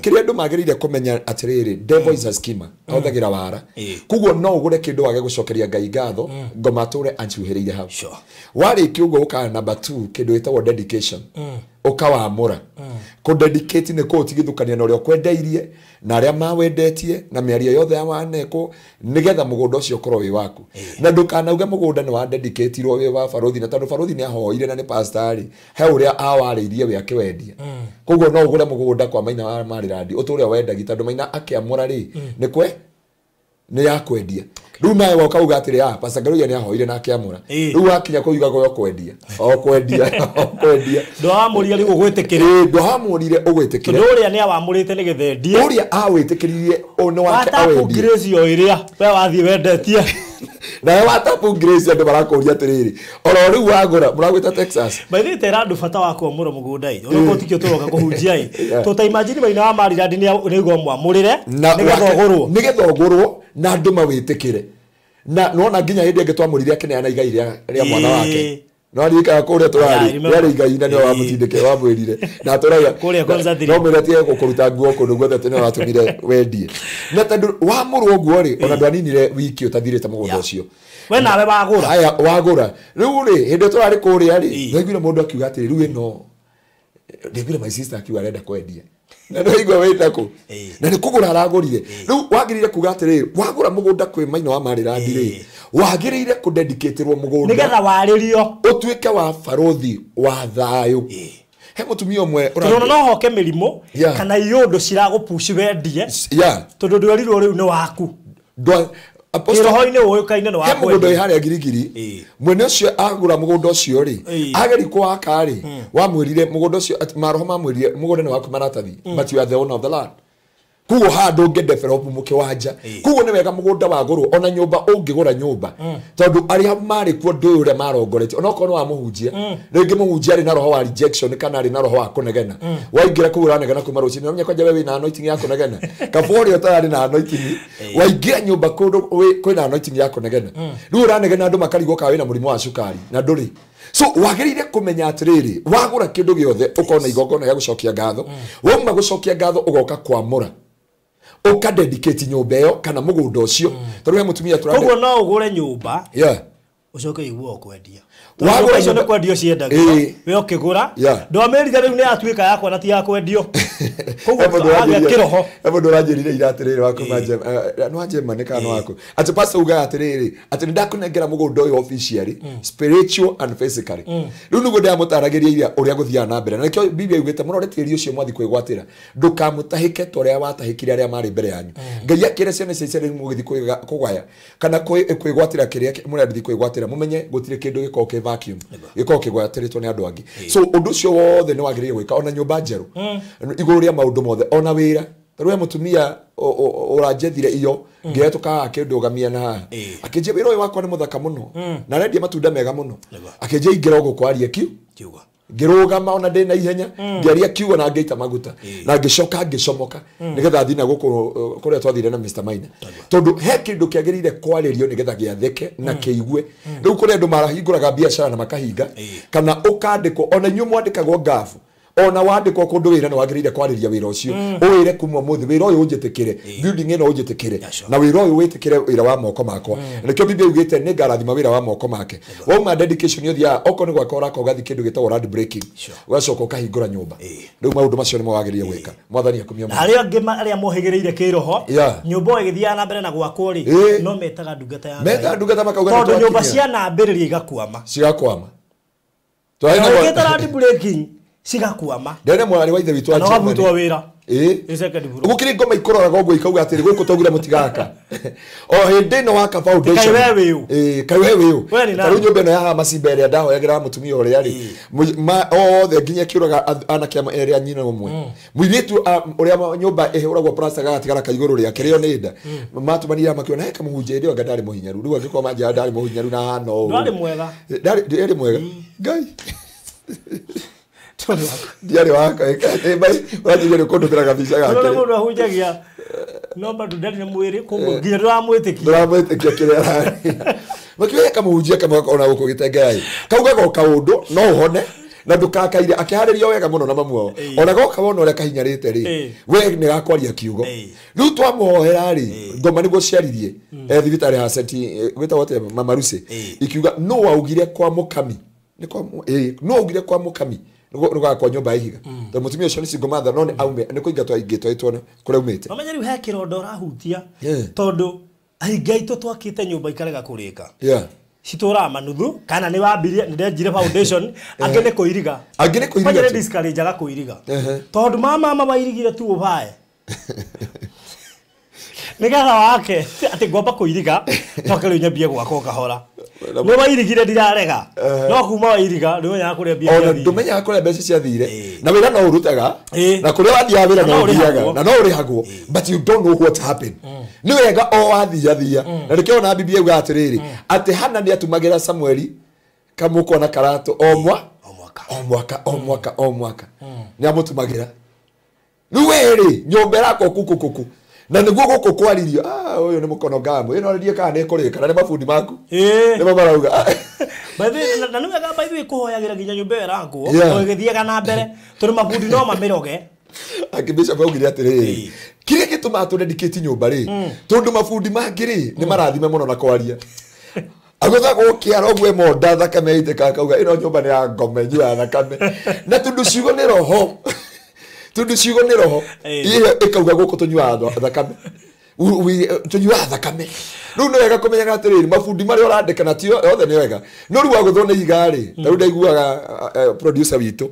Kĩrĩa andũ magĩrĩire kũmenya atĩrĩrĩ, devil is a schemer, ahũthagĩra wara. Koguo no ũgũre kĩndũ wage gũcokeria Ngai ngatho, ngoma atũre ancuhĩrĩire hau. Warĩkia ũguo ũkaga number 2, kĩndũ gĩtagwo dedication. Ũkawamũra. Kũ-dedicate nĩ kũũtigithũkania na ũrĩa ũkwendeirie na arĩa mawendetie na mĩario yothe ya wanekwo nĩgetha mũgũnda ũcio ũkorwo wĩ waku. Na ndũkanauge mũgũnda nĩ wa-dedicatirwo wĩ wa barothi, na tondũ barothi nĩ ahoire na nĩ pastor rĩ, he ũrĩa awarĩirie we akĩwendia. Koguo no ũgũre mũgũnda kwa Maina wa Marirandi ũtũre wendagi, tondũ Maina akĩamũra rĩ, nĩ kwe nĩ ya kwendia. Rĩu nawe woka uga atĩrĩ, ah, Pastor Ngaruiya nĩ ahoire na akĩamũra. Rĩu wakinya kũu ugaga o kwendia, o kwendia, o kwendia. Ndwamũrire rĩu ũgwĩtĩkĩre. Ndwamũrire ũgwĩtĩkĩre. Tondũ ũrĩa nĩ awamũrĩte nĩgetha endie. Ũrĩa awĩtĩkĩririe, ũ nĩ wake Watapu awendie. Grace o ĩrĩa we wathiĩ wendetie. Nawe watapu Grace andũ marakũria atĩrĩrĩ, oro rĩu wagũra, mũragwĩta Texas. By the way, tera andũ bata wa kwamũra mũgũnda ĩ. Ona korwo tikĩo tũroka kũhunjia ĩ. Tũta imagine Maina wa Marirandi nĩ mwamũrĩre, Na nĩgetha ũgũrwo. Nĩgetha ũgũrwo na andũ mawĩtĩkĩre. Na nĩwona nginya hĩndĩ ĩngĩ twamũrire akĩneana igai rĩa mwana wake. No aririkana kũrĩa tũrarĩ, Yeah, I remember. rĩarĩ igai na nĩwe wamũtindĩke, wamwĩrire. Na tũrauga, Kũrĩa Konza three. no mwĩre atige gũkũruta nguo kũndũ guothe atĩ nĩwe watũmire wendie. Na tondũ wamũrwo ũguo rĩ, ona ndwaninire wiki ũtathirĩte mũgũnda ũcio. We nawe wagũra. Haya, wagũra. Rĩu rĩ, hĩndĩ ĩyo tũrarĩ kũrĩa rĩ, ndaiguire mũndũ akiuga atĩrĩ, rĩu ĩno, ndaiguire my sister akiuga arenda kwendia. Na ndaigua wĩna kũ? Na nĩ kũgũra aragũrire. Rĩu wagĩrĩire kuga atĩrĩrĩ, wagũra mũgũnda kwĩ Maina wa Marirandi rĩ, wagĩrĩire kũdedicaterwo mũgũnda. Nĩgetha warĩrio. Ũtuĩke wa barothi wa thayũ. He mũtumia ũmwe Tondũ ona no hoke mĩrimũ, kana iũndũ ciragũpush wendie. Tondũ ndwerirwo rĩu nĩ waku. Apostle Kĩroho-inĩ ũĩkaine nĩ He wa mũgũnda wĩ kwendia. harĩa Girigiri. Mwene ũcio agũra mũgũnda ũcio rĩ, ageria kũwaka rĩ, wamwĩrire mũgũnda ũcio, atĩ maroho mamwĩrire mũgũnda nĩ waku maratathi, but you are the owner of the land. Koguo haha ndũngĩ develop mũkĩwanja. Koguo nĩ wega mũgũnda wagũrwo, ona nyũmba ũngĩgũra nyũmba. Tondũ arĩa marĩ kuo ndũĩ ũrĩa marongoretie, ona okorwo nĩ wa mũhunjia, rĩngĩ mũhunjia arĩ na roho wa rejection kana arĩ na roho wa kũnegena. Waingĩra kũu ũranegena kuma rũcinĩ, ũramenya kwanja we wĩna anointing ya kũnegena. Kaba ũrĩa ũtararĩ na anointing, waingĩra nyũmba kũndũ kwĩna anointing ya kũnegena. Rĩu ũranegena andũ makarigwo kana wĩna mũrimũ wa cukari, na ndũrĩ. So wagĩrĩire kũmenya atĩrĩrĩ, wagũra kĩndũ gĩothe ũkona igongona rĩa gũcokia ngatho. Wauma gũcokia ngatho ũgoka kwamũra. Ũka dedicate nyũmba ĩyo kana mũgũnda ũcio. Tondũ he mũtumia tũrandĩ- Koguo no ũgũre nyũmba, ũcoke ũigue ũkwendia. Wagũra Tondũ nyũmba icio nyũmba- nĩ kwendio ciendagio. We ũkĩgũra, ndwamĩrire rĩu nĩ yatuĩka yakwa na ti ya kwendio. Koguo He mũndũ wagĩa ũranjĩrire- kĩroho. he mũndũ ũranjĩrire ira atĩrĩrĩ, wa kuma nĩ wa Germany kana nĩ waku? Atĩ pastor ugaga atĩrĩrĩ, atĩ nĩ ndakũnengera mũgũnda ũyũ officially, spiritual and physically. Rĩu nĩguo ndĩramũtaragĩria ira ũrĩa gũthiaga na mbere. Na nĩkĩo Biblia yugĩte mũrore tĩri ũcio mwathi kwĩgwatĩra, ndũkamũtahĩke ta ũrĩa watahĩkire arĩa marĩ mbere yanyu. Ngai akĩra ciana cia Isiraeli mũgĩthiĩ kũgaya kana kwĩgwatĩra kĩrĩa mũrathiĩ kwĩgwatĩra, mũmenye gũtirĩ kĩndũ gĩkoragwo kĩ vacuum, gĩkoragwo kĩgwatĩrĩtwo nĩ andũ angĩ. So ũndũ ũcio wothe nĩ wagĩrĩire gwĩka, ona nyũmba njerũ, igũrũ rĩa maũndũ mothe, ona wĩra. Tarĩu he mũtumia ũranjethire iyo, ngĩhetũka akĩndũgamia na haha. Akĩnjĩra wĩra ũyũ wakwa nĩ mũthaka mũno, na arendia matunda mega mũno. Akĩnjĩra ingĩra ũguo kwaria kiu. Kiugo. Ngĩrũgama ona ndĩ na ihenya, ngĩaria kiugo na ngĩita maguta. Na ngĩcoka ngĩcomoka, nĩgetha thiĩ na gũkũ, kũrĩa twathire na Mister Maina. Tondũ he kĩndũ kĩagĩrĩire kwarĩrio nĩgetha gĩathĩke na kĩigue. Rĩu kũrĩ andũ marahingũraga biacara na makahinga, kana ũkandĩkwo, ona inyuĩ mwandĩkagwo ngabu. Ona wandĩkwo kũndũ wĩra nĩ wagĩrĩire kwarĩria wĩra ũcio. Ũwĩre kuma ũmũthĩ, wĩra ũyũ ũnjĩtĩkĩre, building ĩno ũnjĩtĩkĩre, na wĩra ũyũ wĩtĩkĩre wĩra wa moko makwa. Na nĩkĩo Biblia yugĩte nĩ ngarathima wĩra wa moko make. Wauma dedication ũthiaga, okorwo nĩ gwaka ũraka ũgathiĩ kĩndũ gĩtagwo land breaking. Ũgacoka ũkahingũra nyũmba. Rĩu maũndũ macio nĩmo wagĩrĩire gwĩka. Mwathani akumie mũno. Na arĩa angĩ arĩa mohĩgĩrĩire kĩroho, nyũmba ĩyo ĩgĩthiaga na mbere na gwakwo rĩ, no metaga ndungata ya Ngai. Metaga ndungata makauga nĩ Tondũ nyũmba twakinya. cianambĩrĩria igakwama. Cigakwama. Na ũkĩte land breaking, cigakwama. Ndĩrona mwarĩ wa ithe witũ wa Na ũgabutwo Germany. wĩra. Ĩ second floor. Gũkĩrĩ ngoma ikũroraga ũguo ikauga atĩrĩ, gũkũ twaugire mũtigaka. O hĩndĩ ĩno waka foundation. Kaĩ we wĩ ũ? Kaĩ we wĩ ũ? We nĩ Ta rĩu nani? nyũmba ĩno ya haha Macimba ĩrĩa ndahoyagĩra mũtumia ũrĩa rĩ, othe nginya kĩũraga anake erĩ a nyina ũmwe. Mũirĩtu, ũrĩa nyũmba ĩhũragwo plaster gagatigara ka igũrũ rĩake, rĩo nĩ nda. Matũmanire makiona, he kamũhunjia ĩrĩa anga ndarĩ mũhinyaru. Rĩu angĩkorwo manjĩra ndarĩ mũhinyaru na hana ũũ. Ndarĩ mwega. Ndarĩ, ndarĩ mwega. Ngai. Tondũ waku. Ndiarĩ wakwa, bai, ũranjĩria nĩ kũndũmĩra kabica gake. Tondũ mũndũ ahunjagia, no bado ndarĩ na mwĩrĩ, koguo nginya ndũramwĩtĩkia. Ndũramwĩtĩkia kĩrĩa ararĩa. Makiuga kamũhunjia kamwe ona gũkũ gĩtengea-ĩ. Kaugaga o kaũndũ, no ũhone, Na ndukakaire akiharĩrio wega mũno na mamu wao. Ona goka wona ũrĩa kahinyarĩte rĩ, we nĩ gakwaria kiugo. Rĩu twamũhoera rĩ, ngoma nĩguo ciaririe thibitarĩ ha Senti gwĩtagwo atĩa Mama Lucy, ikiuga no waugire kwa mũkami. Nĩ kwa no waugire kwa mũkami rũgakwa nyũmba ya ihiga. Tondũ mũtumia ũcio nĩ single mother no nĩ aume nĩ kũingatwo aingĩtwo aitwo kũrĩa aumĩte. Mamenya rĩu he kĩronda ũrahutia tondũ aingĩ aitũ twakĩte nyũmba ikarega kũrĩka. Citũraga manuthu kana nĩ wambirie nĩ ndenjire foundation angĩ nĩ kũiriga. Angĩ nĩ kũiriga. Kwanja nĩ discourage-aga kũiriga. Tondũ mama wairigire tu ũbae. Nĩgetha wake atĩ ngwamba kũiriga njoke rĩu nyambie gwaka o kahora. Nĩ wairigire ndirarega. No kuma wairiga ndũmenyaga kũrĩa mbia ciathire. Ona ndũmenyaga kũrĩa mbeca ciathire. Na wĩra no ũrutaga. Na kũrĩa wathiaga wĩra no ũthiaga. Na no ũrĩhagwo. But you don't know what happened. Nĩ wega o wathiathia. Na nĩkĩo ona Biblia yugaga atĩrĩrĩ, atĩ Hana nĩatumagĩra Samueli kamũkwa na karatũ o mwaka. O mwaka, o mwaka, o mwaka. Nĩamũtumagĩra. Rĩu we rĩ, nyũmba ĩrakwo kuku kuku. Na nĩguo gũkũ kwaririo, ũyũ nĩ mũkono ngamu, ĩno rĩrie kana nĩ ĩkũrĩka, na nĩ mabundi maku. Nĩmo marauga. By the way, na nĩ wega by the way kũhoyagĩra nginya nyũmba ĩyo ĩrakwo, o ĩgĩthiaga na mbere, tondũ mabundi no mamĩroge. Akĩbishop augire atĩrĩrĩ, kĩrĩa gĩtũmaga tũ dedicate nyũmba rĩ, tondũ mabundi mangĩ rĩ, nĩ marathime mũno na kwaria. Agũtha gũkĩara ũguo monda thakame ĩitĩkaga akauga ĩno nyũmba nĩ ya ngome nyuaga thakame. Na tondũ ciugo nĩ roho. Tondũ ciugo nĩ roho. Ĩyo ĩkauga gũkũ tũnyuaga thakame. Tũnyuaga thakame. Rĩu nĩ wega kũmenyaga atĩrĩrĩ, mabundi marĩa ũrandĩka na ti othe nĩ wega. No rĩu wagũthwo nĩ ihiga rĩ, ta rĩu ndaiguaga producer witũ.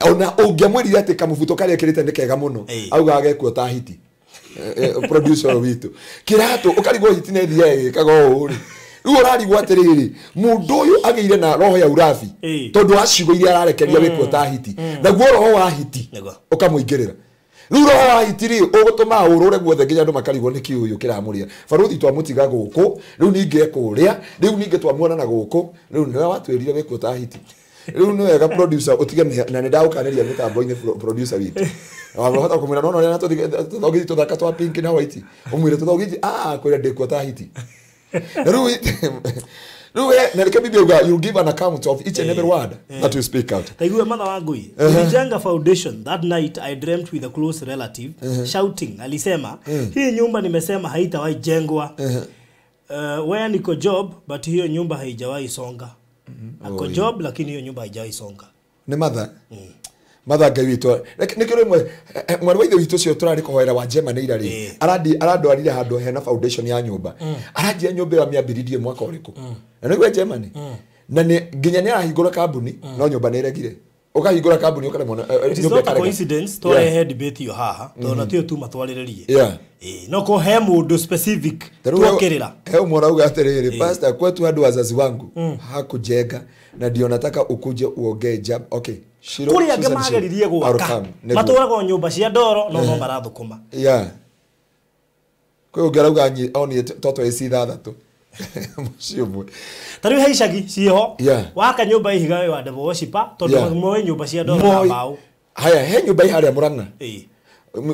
Ona ũngĩamwĩrire atĩ kamũbuto karĩa ekĩrĩte nĩ kega mũno, augaga gekuo ta hiti. Producer witũ. Kĩratũ ũkarigwo hiti nĩ ĩthiaga ĩgĩkaga ũũ rĩ. Rĩu ũrarigwo atĩrĩrĩ, mũndũ ũyũ agĩire na roho ya urabi tondũ wa ciugo iria ararekeria wĩkuo ta hiti. Naguo roho wa hiti ũkamũingĩrĩra. Rĩu roho wa hiti rĩ, ũgũtũma ũrũre guothe nginya andũ makarigwo nĩ kĩ ũyũ kĩramũrĩa. Barũthi twamũtiga gũkũ, rĩu ningĩ ekũrĩa, rĩu ningĩ twamuona na gũkũ, rĩu nĩwe watwĩrire wĩkuo ta hiti. Rĩu nĩ wega producer ũtige na nĩ ndagũkanĩria mĩtambo-inĩ producer witũ. Wahota kũmwĩra no no tũthogithi tũthaka twa pink na white. Ũmwĩre tũthogithi, kwĩra ndĩkuo ta hiti. Rĩu na reke Biblia yuga, you give an account of each and every word that you speak out. Taiguwe mother wangu hii. Nilijenga foundation. That night I dreamt with a close relative shouting. Alisema, hii nyumba nimesema haitawahi jengwa. Where niko job, but hiyo nyumba haijawahi songa. Ako job lakini hiyo nyumba haijawahi songa. Nĩ mother. Mother Ngai witũ. Nĩkĩo rĩmwe mwarĩ wa ithe witũ ũcio tũrarĩ kũhoera wa Germany ira rĩ, arandwarire handũ hena foundation ya nyũmba. Aranjia nyũmba ĩyo amĩambĩrĩirie mwaka ũrĩkũ. Na nĩguo Germany. Na nginya nĩ arahingũra kambuni no nyũmba nĩ ĩregire. Ũkahingũra kambuni ũkaremwo. It is not a coincidence twarehe debate ĩyo haha tondũ na tiyo tu matwarĩrĩrie. No ko he mũndũ specific twokĩrĩra. He ũmwe ũrauga atĩrĩrĩ, pastor kwetu handũ wazazi wangu hakujenga na ndio nataka ukuje uongee jam. Okay. Kũrĩ angĩ mageririe gwaka matũraga nyũmba cia ndoro no no marathũkũma. Kwĩ ũngĩ arauga onire toto ĩci ithathatũ mũciĩ ũmwe. Ta rĩu he icagi ciĩho waka nyũmba ihiga wĩ wa devil worshiper tondũ moĩ nyũmba cia ndoro na mbaũ. Haya, he nyũmba ĩ harĩa Mũrang'a.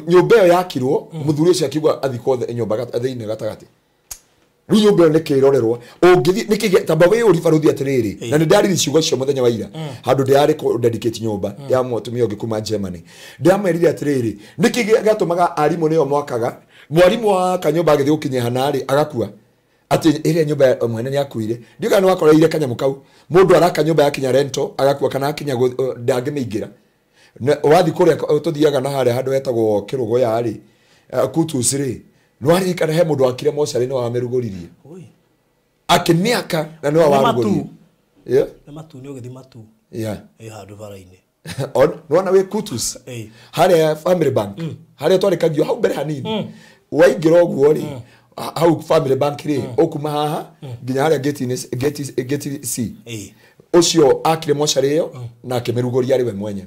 Nyũmba ĩyo yakirwo mũthuri ũcio akiuga athikwo nyũmba thĩinĩ gatagatĩ. Rĩu nyũmba ĩyo nĩ kĩrorerwa. Ũngĩthiĩ nĩkĩ tamba wĩyũrie barũthi atĩrĩrĩ, na nĩ ndaririe ciugo icio mũthenya wa ira handũ ndĩrarĩ kũ dedicate nyũmba ya mũtumia ũngĩ kuma Germany. Ndĩramwĩrire atĩrĩrĩ, nĩkĩ gĩatũmaga arimũ nĩo mwakaga, mwarimũ waka nyũmba agĩthiĩ gũkinya hana-rĩ agakua. Atĩ ĩrĩa nyũmba ya mwene nĩakuire. Ndiũĩ kana nĩwakoreire kanyamũ kau. Mũndũ araka nyũmba yakinya rento agakua kana akinya ndangĩmĩingĩra. Wathiĩ kũrĩa tũthiaga na harĩa handũ hetagwo Kĩrũgũya-rĩ, Kutus rĩ, nĩwaririkana he mũndũ wakire mocarĩ nĩwe wamĩrugũririe. Akĩmĩaka na nĩwe warugũririe. Nĩ matu nĩ ũgĩthiĩ matu. Ĩ handũ bara-inĩ. Nĩwona wĩ Kutus harĩa Family Bank harĩa twarĩkagio hau mbere hanini. Waingĩra ũguo rĩ, hau Family Bank rĩ, ũkuma haha nginya harĩa gate gate C. Ũcio akire mocarĩ ĩyo na akĩmĩrugũria arĩ we mwenye.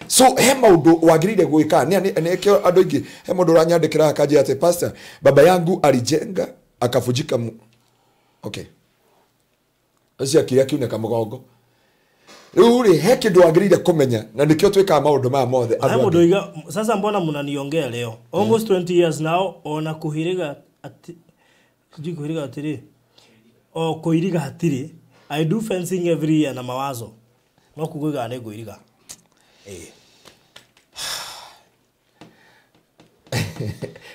So he maũndũ wagĩrĩire gwĩka nĩkĩo andũ aingĩ he mũndũ ũranyandĩkĩra akanjĩra atĩ pastor baba yangu alijenga akavunjika okay ũcio akire akiunĩka mũgongo. Rĩu rĩ he kĩndũ wagĩrĩire kũmenya na nĩkĩo twĩkaga maũndũ maya mothe. He mũndũ oiga sasa mbona mnaniongea leo almost 20 years now ona kuhiriga ati sijui kuhiriga atiri o kuiriga hatiri I do fencing every year na mawazo. No kuguiga nĩ ngũiriga.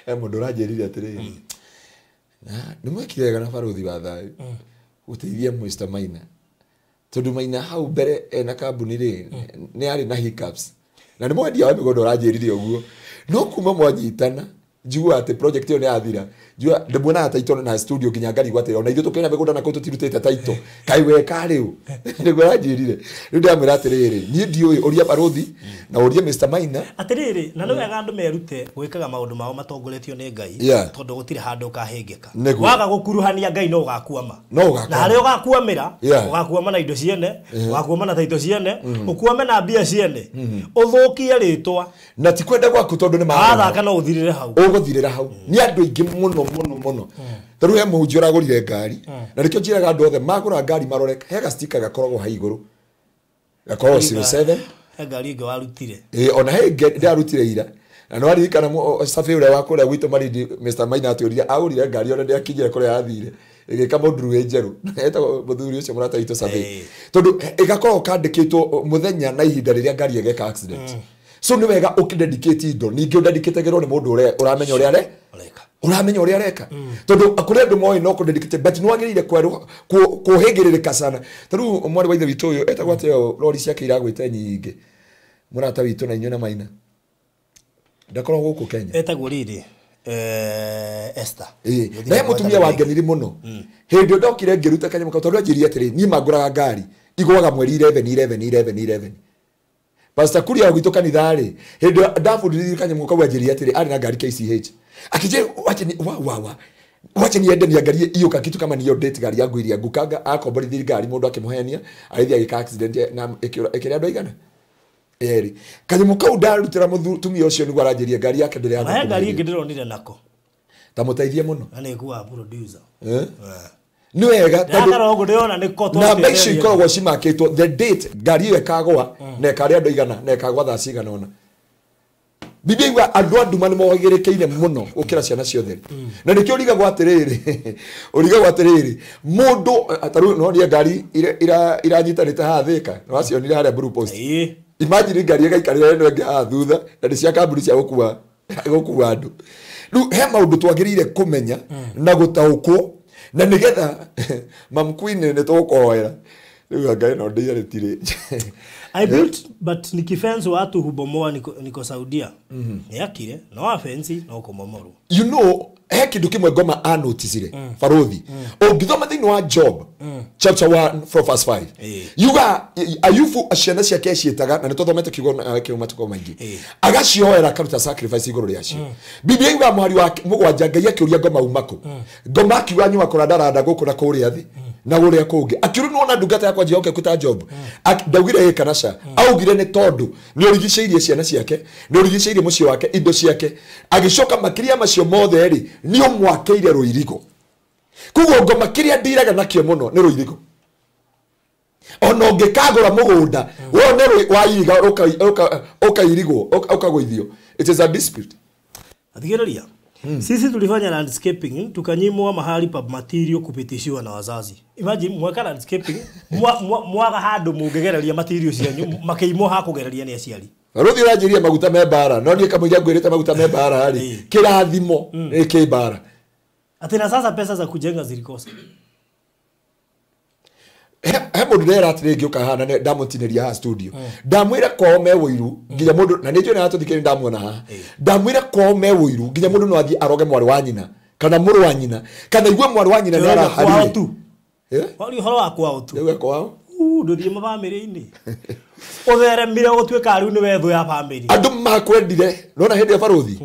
Mũndũ ũranjĩrire atĩrĩrĩ, nĩ mwekire wega na barothi wa thayũ gũteithia Mr. Maina, tondũ Maina hau mbere ena kambuni rĩ nĩ arĩ na hiccups, na nĩ mwendia wa mĩgũnda ũranjĩrire ũguo, no kuma mwanyitana njiguaga atĩ project ĩyo nĩ yathira, njigua ndĩmuonaga title na studio nginya ngarigwo atĩrĩ ona ithuĩ tũkĩona mĩgũnda na kũu tũtirutĩte title, kaĩ weka rĩu nĩguo aranjĩrire. Rĩu ndĩramwĩra atĩrĩrĩ, niĩ ndiũĩ, ũria barothi na ũrie Mr. Maina atĩrĩrĩ, na nĩ wega andũ merute gwĩkaga maũndũ mao matongoretio nĩ Ngai, tondũ gũtirĩ handũ ũkahĩngĩka. Waga gũkuruhania Ngai no ũgakuama, na harĩa ũgakuamĩra ũgakuama na indo ciene, ũgakuama na taito ciene, ũkuame na mbia ciene, ũthũkie rĩtwa na ti kwenda gwaku, tondũ nĩ mathaka no ũthirĩre hau, ũgũthirĩra hau. Nĩ andũ aingĩ mũno mũno mũno. Tarĩu he mũhunjia ũragũrire ngari, na nĩkĩo njĩraga andũ othe magũra ngari marore he gastika gakoragwo hau igũrũ, gakoragwo 07. He ngari ĩngĩ warutire. Ona he ndĩrarutire ira, na nĩwaririkana Sabi ũrĩa wa kũrĩa gwitũ Malindi, Mr. Maina atwĩrire agũrire ngari ona ndĩakinyire kũrĩa yathire, ĩgĩka mũnduru njerũ, etagwo mũthuri ũcio mũrata witũ Sabi, tondũ ĩgakorwo kandĩkĩtwo mũthenya na ihinda rĩrĩa ngari ĩgeka accident. So nĩ wega ũkĩdedicate indo, ningĩ ũdedicatagĩrwo nĩ mũndũ ũrĩa ũramenya ũrĩa areka, ũramenya ũrĩa areka, tondũ kũrĩ andũ moĩ no kũdedicate, but nĩ wagĩrĩire kũhĩngĩrĩrĩka sana. Tarĩu mwarĩ wa ithe witũ ũyũ etagwo atĩa, rori ciake iragwĩte nyingĩ, mũrata witũ na inyuĩ na Maina, ndakoragwo gũkũ Kenya, etagwo rĩrĩ Esther. Na he mũtumia wangenire mũno hĩndĩ ĩyo ndokire ngĩruta kanyamũ kau, tondũ anjĩrire atĩrĩ, niĩ mangũraga ngari igũaga mweri 11 11 11 11. Pastor Kuria gwitũ kanitha rĩ, hĩndĩ ndabundithirie kanyamũ kau anjĩrire atĩrĩ, arĩ na ngari KCH, akĩnjĩra wache ni wa wache niende niangalie hiyo kitu kama niyo date gari yangu iria ngukanga, akomborithirie ngari mũndũ akĩmũhenia, agĩthiĩ agĩka accident na ĩkĩrĩa andũ aigana erĩ. Kanyamũ kau ndarutĩra mũtumia ũcio nĩguo aranjĩria ngari yake ndĩrĩ yagũkũ. Ngari ĩngĩ ndĩronire nako ta mũteithie mũno, na nĩ ĩkuaga producer. Nĩ wega tondũ namba icio ikoragwo cimakĩtwo the date ngari ĩyo ĩkagũa na ĩkarĩa andũ igana na ĩkagũa thaa cigana ũna. Biblia iuga andũ a nduma nĩ mohĩgĩrĩkĩire mũno gũkĩra ciana ciothe, na nĩkĩo ũrigagwo atĩrĩrĩ, ũrigagwo atĩrĩrĩ, mũndũ tarĩu nonire ngari iranyitanĩte haha Thĩka, nĩwacionire harĩa Blue Post. Imagine ngari ĩgaikarĩra ĩno ĩngĩ haha thutha, na nĩ cia kambuni cia gũkua andũ. Rĩu he maũndũ twagĩrĩire kũmenya na gũtaũkwo, na nĩgetha Mam Queen nĩ tũgũkũhoera rĩu Ngai no ndĩire rĩtirĩ. I built but nikifence watu hubomoa, niko Saudia. Nĩakire no afensi no kũmomorwo. You know, he kĩndũ kĩmwe ngoma anoticire barothi, ũngĩthoma thĩinĩ wa Job chapter 1 from verse 5, yuga Ayubu ciana ciake ciĩtaga, na nĩtũthomete kiugo kĩu matukũ maingĩ, agacioera akaruta sacrifice igũrũ rĩacio. Biblia yuga mũhari wa 7 Ngai akĩũria ngoma uma kũ, ngoma akiuga nyuma kũrandaranda gũkũ na kũrĩa thĩ na kũrĩa kũngĩ, akĩũria nĩwona ndungata yakwa njĩhokeku ta Job, ndaugire ĩ kana ca, augire nĩ tondũ nĩ ũrigicĩirie ciana ciake, nĩ ũrigicĩirie mũciĩ wake, indo ciake, agĩcoka makĩria macio mothe rĩ nĩ ũmwakĩire rũirigo. Koguo ngoma kĩrĩa ndiraga nakĩo mũno nĩ rũirigo. Ona ũngĩkagũra mũgũnda wone wairiga ũkairigwo ũkagũithio, it is a dispute. Athikĩrĩria, sisi tulifanya landscaping tukanyimwa mahali pa material kupitishiwa na wazazi. Imagine mweka landscaping mwaga handũ mũngĩgereria material cianyu makĩimwo ha kũgereria nĩ aciari. Barothi ũranjĩria maguta me mbara, no niĩ kamũira ngwĩrĩte maguta me mbara rĩ, kĩrathimo nĩ kĩ mbara. Ati na sasa pesa za kujenga zilikosa. He mũndũ ndera atĩrĩ ngĩũka haha na ndamũtinĩria haha studio, ndamwĩra kwao me ũiru nginya mũndũ, na nĩ njũĩ nĩaratũthikĩrĩria ndamuona haha, ndamwĩra kwao me ũiru nginya mũndũ no athiĩ aroge mwarĩ wa nyina kana mũrũ wa nyina, kana igue mwarĩ wa nyina nĩ araharire. Waria ũhoro wa kwao tu. Ndauga kwao. Ndũthiĩ mabamĩrĩ-inĩ. Ũtheremire gũtuĩka rĩu nĩwe thũ ya bamĩrĩ. Andũ makwendire, nĩwona hĩndĩ ya barothi,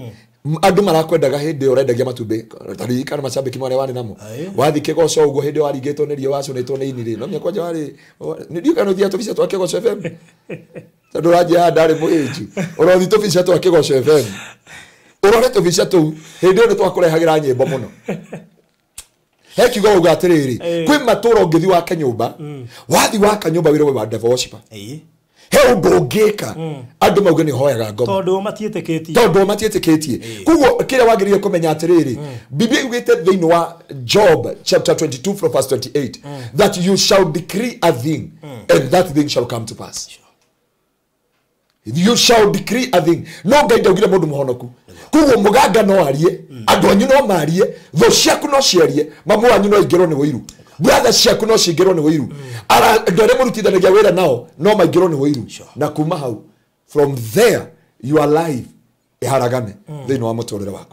andũ marakwendaga hĩndĩ ĩyo ũrendagia matumbĩ, taririkana macambĩki marĩa warĩ namo, wathiĩ Kĩgoco ũguo hĩndĩ ĩyo waringĩtwo nĩ riũa wacũnĩtwo nĩ ini rĩ, no menya kwanja warĩ, ndiũĩ kana ũthiaga tũbica twa Kĩgoco FM, tondũ ũranjia haha ndarĩ mũhĩnju, ũrothiĩ tũbica twa Kĩgoco FM, ũrore tũbica tũu, hĩndĩ ĩyo nĩ twakũrehagĩra nyĩmbo mũno. He kiugo uga atĩrĩrĩ, kwĩ matũra ũngĩthiĩ wake nyũmba, wathiĩ waka nyũmba wĩrwo wĩ wa devil worshiper. He ũndũ ũngĩka andũ mauge nĩ hoyaga ngoma tondũ matiĩtĩkĩtie. Tondũ matiĩtĩkĩtie. Koguo kĩrĩa wagĩrĩire kũmenya atĩrĩrĩ, Biblia yugĩte thĩinĩ wa Job chapter 22 from verse 28 that you shall decree a thing and that thing shall come to pass. You shall decree a thing. No Ngai ndaugire mũndũ mũhonoku. Koguo mũganga no arie, andũ anyu no marie, thũ ciaku no ciarie, mamu wanyu no aingĩrwo nĩ ũiru, brother ciaku no cingĩrwo nĩ ũiru, andũ arĩa mũrutithanagia wĩra nao no maingĩrwo nĩ ũiru. Na kuma hau, from there your life ĩharagane thĩinĩ wa mũtũrĩre waku.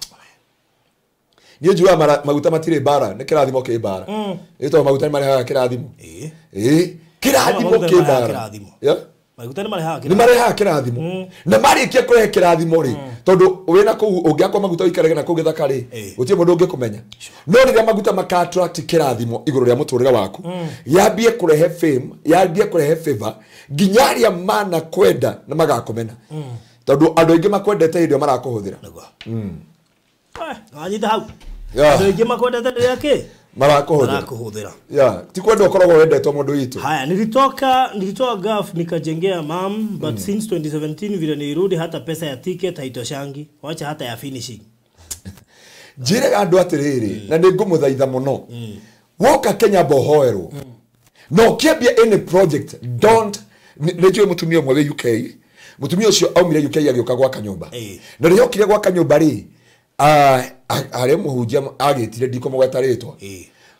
Niĩ njugaga maguta matirĩ mbara, nĩ kĩrathimo kĩ mbara. Ĩ tondũ maguta nĩ marehaga kĩrathimo. Ĩ kĩrathimo kĩ mbara. Maguta nĩ marehaga nĩ marehaga kĩrathimo. Na marĩkia kũrehe kĩrathimo rĩ, tondũ wĩna kũu ũngĩakwa maguta ũikarage na kũu gĩthaka rĩ, gũtirĩ mũndũ ũngĩkũmenya. No rĩrĩa maguta maka attract kĩrathimo igũrũ rĩa mũtũrĩre waku, yambie kũrehe fame, yambie kũrehe favor, nginya arĩa mana kwenda na magakũmena. Tondũ andũ aingĩ makwendete hĩndĩ ĩyo marakũhũthĩra. Wanyita hau. Andũ aingĩ makwendete rĩrĩa kĩ? Marakũhũthĩra. Yeah, ti kwenda ũkoragwo wendetwo mũndũ witũ. Haya, nilitoa gaf nikajengea mam, but since 2017 vile nilirudi hata pesa ya ticket haitoshangi, wacha hata ya finishing. Njĩre andũ atĩrĩrĩ, na nĩ ngũmũthaitha mũno. Woka Kenya bohoerwo. No ũkĩambia any project, don't nĩ njũĩ mũtumia ũmwe wĩ UK, mũtumia ũcio aumire UK agĩũka gwaka nyũmba. Na rĩrĩa okire gwaka nyũmba rĩ, harĩ mũhunjia agĩtire ndikũmũgweta rĩtwa.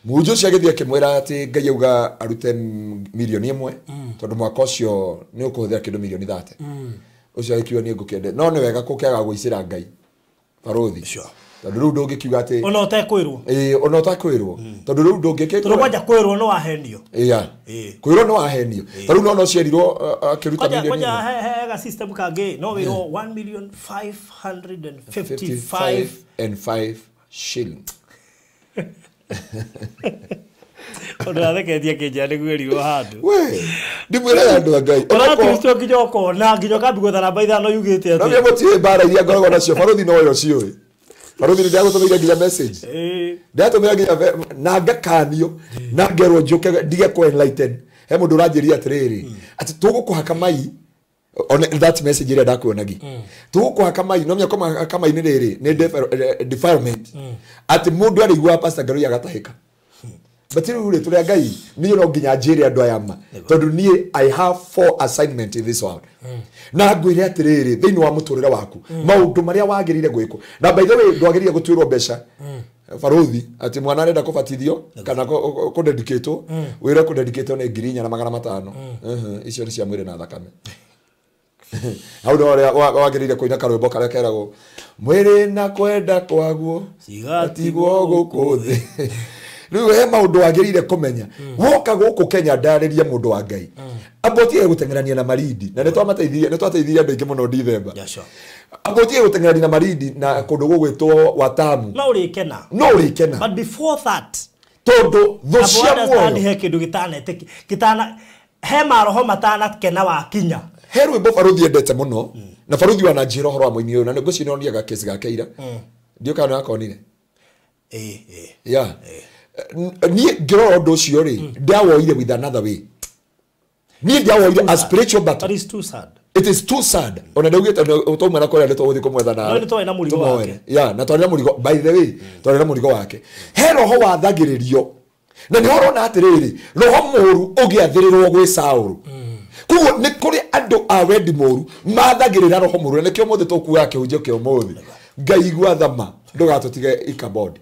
Mũhunjia ũcio agĩthiĩ akĩmwĩra atĩ Ngai auga arute milioni 1 tondũ mwaka ũcio nĩ ũkũhũthĩra kĩndũ milioni 30. Ũcio agĩkiuga niĩ ngũkĩende. No nĩ wega gũkĩaga gũicĩra Ngai barũthi. Tondũ rĩu ndũngĩkiuga atĩ ona ũtekwĩrwo. Ĩĩ, ona ũtekwĩrwo. Tondũ rĩu ndũngĩkĩkora. Tondũ kwanja kwĩrwo no wahenio. Yeah. Kwĩrwo no wahenio. Ta rĩu no ũciarirwo akĩruta milioni. Kwanja he ga system kangĩ no wĩrwo 1,555,000 and 5 shilling. Ũndũ atheketie kĩnja nĩ gwĩrirwo handũ. We, ndimwĩraga andũ a Ngai. Ona Kristo nginya ũkona nginya ũkambia gwetha namba 5 yugĩte atĩ. No mũtiĩ mbara iria ngoragwo nacio barũthi no yo ciũĩ. Barũthi nĩ ndagũtũmĩire nginya message. Ndatũmĩra nginya na ngakanio na ngerwo njũke ndige kũ enlighten. He mũndũ ũranjĩria atĩrĩrĩ, atĩ tũgũkũhaka mai on that message ĩrĩa ndakuonagi. Tũgũkũhaka mai no mĩaka kama mai nĩ rĩrĩ nĩ defilement. Atĩ mũndũ arĩigua Pastor Ngarui agatahĩka. But rĩu rĩ tũrĩa Ngai niĩ no nginya njĩre andũ aya ma tondũ niĩ I have 4 assignment in this world. Na ngwĩre atĩrĩrĩ thĩinĩ wa mũtũrĩre waku maũndũ marĩa wagĩrĩire gwĩkwo. Na by the way ndwagĩrĩire gũtuĩrwo mbeca barũthi atĩ mwana arenda kũbatithio kana kũdedicatwo, wĩre kũdedicatwo nĩ 4,500. Icio nĩ cia mwĩrĩ na thakame. Hau no ũrĩa wagĩrĩire kũina karwĩmbo karĩa keragwo mwĩrĩ na kwenda kwaguo cigatigwo gũkũ thĩ. Rĩu he maũndũ wagĩrĩire kũmenya. Woka gũkũ Kenya ndarĩrie mũndũ wa Ngai. Ambotie gũteng'erania na marindi na nĩ twamateithirie, nĩ twateithirie andũ aingĩ mũno Dithemba. Ambotie gũteng'erania na marindi na kũndũ gũgwĩtwo Watamu. No ũrĩkena. No ũrĩkena. But before that, tondũ thũ cia muoyo he kĩndũ gĩtana he maroho matanakena wakinya. He rwĩmbo barũthi endete mũno na barũthi wananjĩra ũhoro wa mũini ũyũ na nĩngwĩciria nĩonire kesi gake ira. Ndiũĩ kana nĩwakonire. Yeah. Niĩ ngĩrora ũndũ ũcio rĩ, ndawoire with another way. Niĩ ndawoire a spiritual battle. But it's too sad. It is too sad. Ona ndaugĩte twauma na kũrĩa nĩ tũgũthiĩ kũmwetha nawe. No nĩ twarĩ na mũrigo wake. Yeah, na twarĩ na mũrigo. By the way, twarĩ na mũrigo wake. He roho wathagĩrĩrio. Na nĩ ũrona atĩrĩrĩ, roho mũũru ũgĩathĩrĩrwo gwĩ Saũlũ. Koguo nĩ kũrĩ andũ a wendi mũũru mathagĩrĩra roho mũũru na nĩkĩo ũmũthĩ tũkuaga kĩhunjio kĩa ũmũthĩ. Ngai igua thama ndũgatũtige Ichabod.